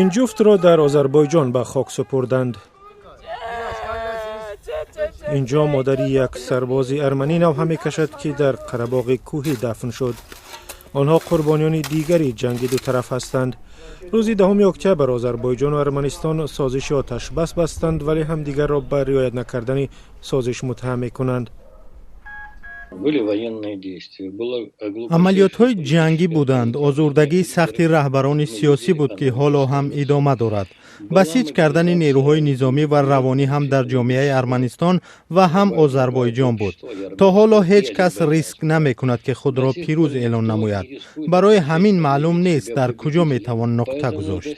Ин ҷуфтро дар Озарбойҷон ба хок супурданд. Инҷо модари як сарбози арманӣ навҳа мекашад, ки дар Қарабоғи кӯҳӣ дафн шуд. Онҳо қурбониёни дигари ҷанги дутараф ҳастанд. Рӯзи 10 октябр Озарбойҷону Арманистон созиши оташбас бастанд, вале ҳамдигарро ба риоят накардани созиш муттаҳам мекунанд. Амалиётҳои ҷангӣ буданд. Озурдагии сахти раҳбарони сиёсӣ буд, ки ҳоло ҳам идома дорад. Басиҷ кардани нерӯҳои низомӣ ва равонӣ ҳам дар ҷомеаи Арманистон ва ҳам Озарбойҷон буд. То ҳоло ҳеҷ кас риск намекунад, ки худро пирӯз эълон намояд. Барои ҳамин маълум нест, дар куҷо метавон нуқта гузошт.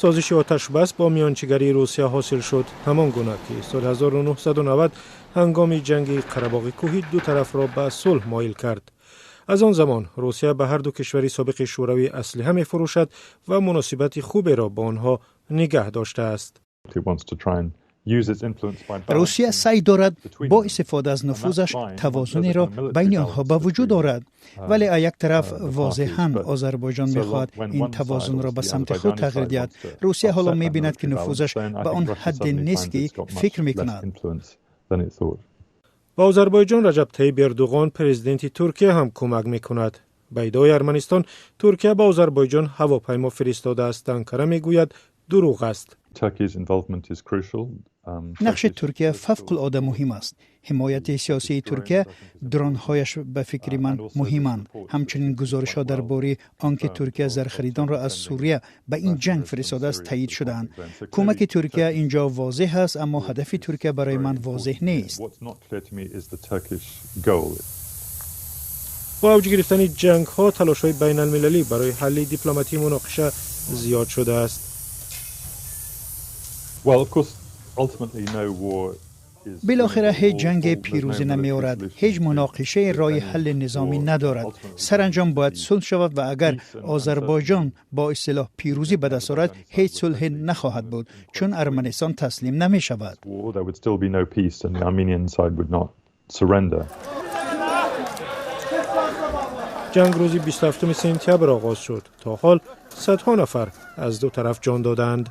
Созиши оташбас бо миёнчигарии Русия ҳосил шуд, ҳамон гуна ки соли 1990 ҳангоми ҷанги Қарабоғи кӯҳӣ ду тарафро ба сулҳ моил кард. Аз он замон Русия ба ҳар ду кишвари собиқи шӯравӣ аслиҳа мефурӯшад ва муносибати хуберо бо онҳо нигаҳ доштааст. Русия саъй дорад бо истифода аз нуфузаш тавозунеро байни онҳо ба вуҷуд орад, вале аз як тараф возеҳан Озарбойҷон мехоҳад ин тавозунро ба самти худ тағйир диҳад. Русия ҳоло мебинад, ки нуфузаш ба он ҳадде нест, ки фикр мекунад. Ба Озарбойҷон Раҷаб Таиб Эрдуғон, президенти Туркия, ҳам кӯмак мекунад. Ба иддаои Арманистон, Туркия ба Озарбойҷон ҳавопаймо фиристодааст. Анкара мегӯяд, дурӯғ аст. Нақши Туркия фавқулода муҳим аст. Ҳимояти сиёсии Туркия, дронҳояш ба фикри ман муҳиманд. Ҳамчунин гузоришҳо дар бораи он ки Туркия зархаридонро аз Сурия ба ин ҷанг фиристодааст, таъид шудаанд. Кӯмаки Туркия ин ҷо возеҳ аст, аммо ҳадафи Туркия барои ман возеҳ нест. Бо авҷ гирифтани ҷангҳо талошҳои байналмилалӣ барои ҳалли дипломатии муноқиша зиёд шудааст. Билохира ҳеҷ ҷанге пирӯзӣ намеорад, ҳеҷ муноқишае роҳи ҳалли низомӣ надорад. Саранҷом бояд сулҳ шавад ва агар Озарбойҷон бо истилоҳ пирӯзӣ ба даст орад, ҳеҷ сулҳе нахоҳад буд, чун Арманистон таслим намешавад. Ҷанг рӯзи 27 сентябр оғоз шуд. То ҳол садҳо нафар аз ду тараф ҷон додаанд.